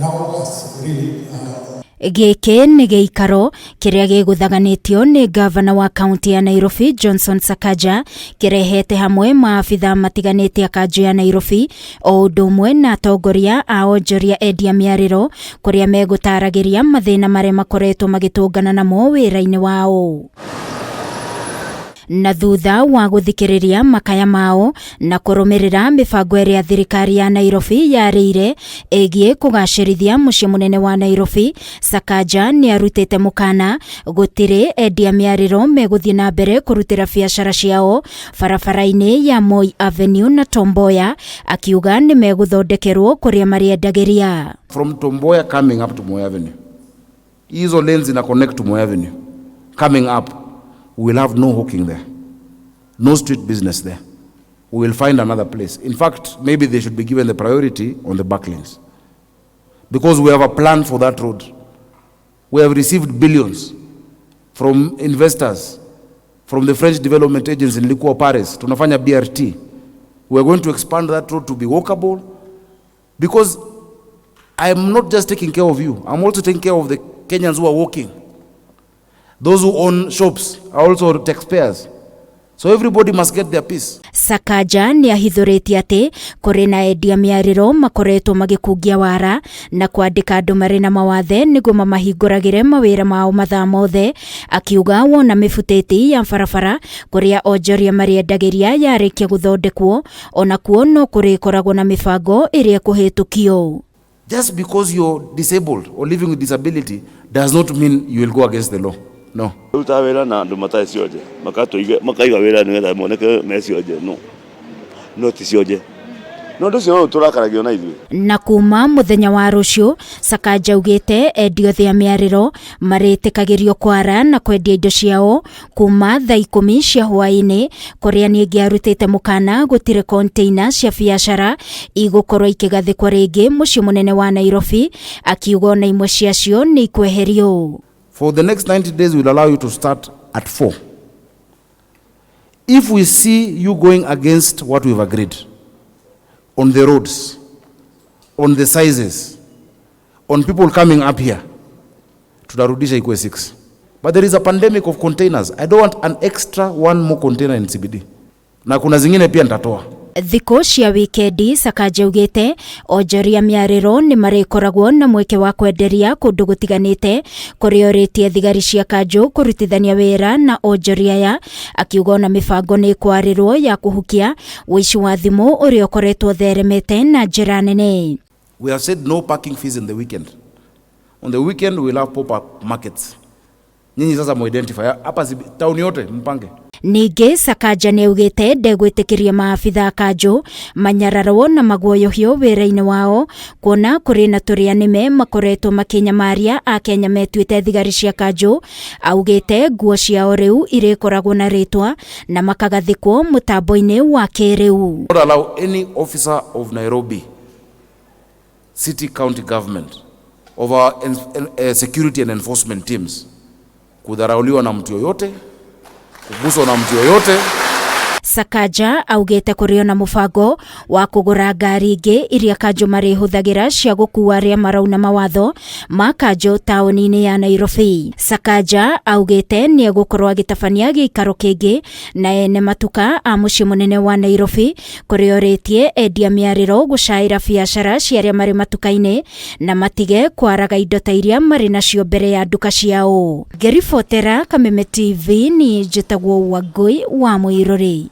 Now us really Gĩkĩ nĩ gĩikaro kĩrĩa gĩgũthaganĩtio nĩ ngavana wa kaunti ya Nairobi Johnson Sakaja, kĩrehete hamwe maabitha matiganĩte a kanjũ ya Nairobi o ũndũ ũmwe na atongoria a onjoria endia mĩarĩro, kũrĩa megũtaragĩria mathĩna marĩa makoretwo magĩtũngana namo wĩra-inĩ wao. Na thutha wa gũthikĩrĩria makaya mao na kũrũmĩrĩra mĩbango ĩrĩa thirikari ya Nairobi yarĩire ĩgiĩ kũgacĩrithia mũciĩ mũnene wa Nairobi, Sakaja nĩ arutĩte mũkana gũtirĩ endia mĩarĩro megũthiĩ na mbere kũrutĩra biacara ciao barabara-inĩ ya Moi Avenue na Tom Mboya, akiuga nĩ megũthondekerwo kũrĩa marĩendagĩria. From Tom Mboya coming up to Moi Avenue, hizo lanes zina connect to Moi Avenue coming up, we will have no hawking there, no street business there. We will find another place. In fact, maybe they should be given the priority on the back lanes, because we have a plan for that road. We have received billions from investors, from the French Development Agency in Liquor Paris. Tunafanya BRT. We are going to expand that road to be walkable, because I am not just taking care of you, I'm also taking care of the Kenyans who are walking. Those who own shops are also taxpayers. So everybody must get their piece. Sakaja nĩ ahithũrĩtie atĩ kũrĩ na endia mĩarĩro makoretwo magĩkungia wara na kwandĩka andũ marĩ na mawathe nĩguo mamahingũragĩre mawĩra mao mathaa mothe, akiuga wona mĩbutĩti ya barabara kũrĩa onjoria marĩendagĩria yarĩkia gũthondekwo, onakuo no kũrĩkoragwo na mĩbango ĩrĩa ĩkũhĩtũkio. Just because you're disabled or living with disability does not mean you will go against the law. No. Rutaga wĩra na andũ matarĩ cionje, makatũiga, makaiga wĩra nĩgetha moneke me cionje, no no ti cionje, no ũndũ ũcio tũrakaragio na ithuĩ. Na kuma mũthenya wa rũciũ, Sakaja augĩte endia othe a mĩarĩro marĩtĩkagĩrio kwara na kwendia indo ciao kuma thaa 10 cia hwaĩ-inĩ, kũrĩa ningĩ arutĩte mũkana gũtirĩ container cia biacara igũkorwo ikĩgathĩkwo rĩngĩ mũciĩ mũnene wa Nairobi, akiuga ona imwe ciacio nĩ ikweherio. For the next 90 days, we'll allow you to start at 4. If we see you going against what we've agreed on the roads, on the sizes, on people coming up here, tutarudisha ikuwe 6. But there is a pandemic of containers. I don't want an extra one more container in CBD. Na kuna zingine pia nitatoa. Thikũ cia wikendi, Sakaja augĩte onjoria mĩarĩro nĩ marĩkoragwo na mweke wa kwenderia kũndũ gũtiganĩte, kũrĩa orĩtie thigari cia kanjũ kũrutithania wĩra na onjoria aya, akiuga ona mĩbango nĩ ĩkwarĩrwo ya kũhukia ũici wa thimũ ũrĩa ũkoretwo ũtheremete na njĩra nene. We have said no parking fees in the weekend. On the weekend we will have pop-up markets. Nyinyi sasa mu-identify hapa town yote mpange. Ningĩ Sakaja nĩ augĩte ndegwĩtĩkĩria maabitha a kanjũ manyararwo na maguoyohio wĩra-inĩ wao, kuona kũrĩ na tũrĩa nĩme makoretwo makĩnyamaria Akenya metuĩte thigari cia kanjũ. Augĩte nguo ciao rĩu irĩkoragwo na rĩtwa na makagathĩkwo mũtambo-inĩ wa kĩrĩu. Not allow any officer of Nairobi City County Government, of our security and enforcement teams, kudharauliwa na mtu yoyote, kuguswa na mtu yoyote. Sakaja augĩte kũrĩ ona mũbango wa kũgũra ngari ingĩ iria kanjũ marĩhũthagĩra cia gũkua arĩa marauna mawatho ma kanjũ taũni-inĩ ya Nairobi. Sakaja augĩte nĩ egũkorwo agĩtabania gĩikaro kĩngĩ na ene matuka a mũciĩ mũnene wa Nairobi, kũrĩa orĩtie endia mĩarĩro gũcaĩra biacara cia arĩa marĩ matuka-inĩ na matige kwaraga indo ta iria marĩ nacio mbere ya nduka ciao. Ngĩribotera Kameme TV, niĩ njĩtagwo Wangũi wa Mũirũrĩ.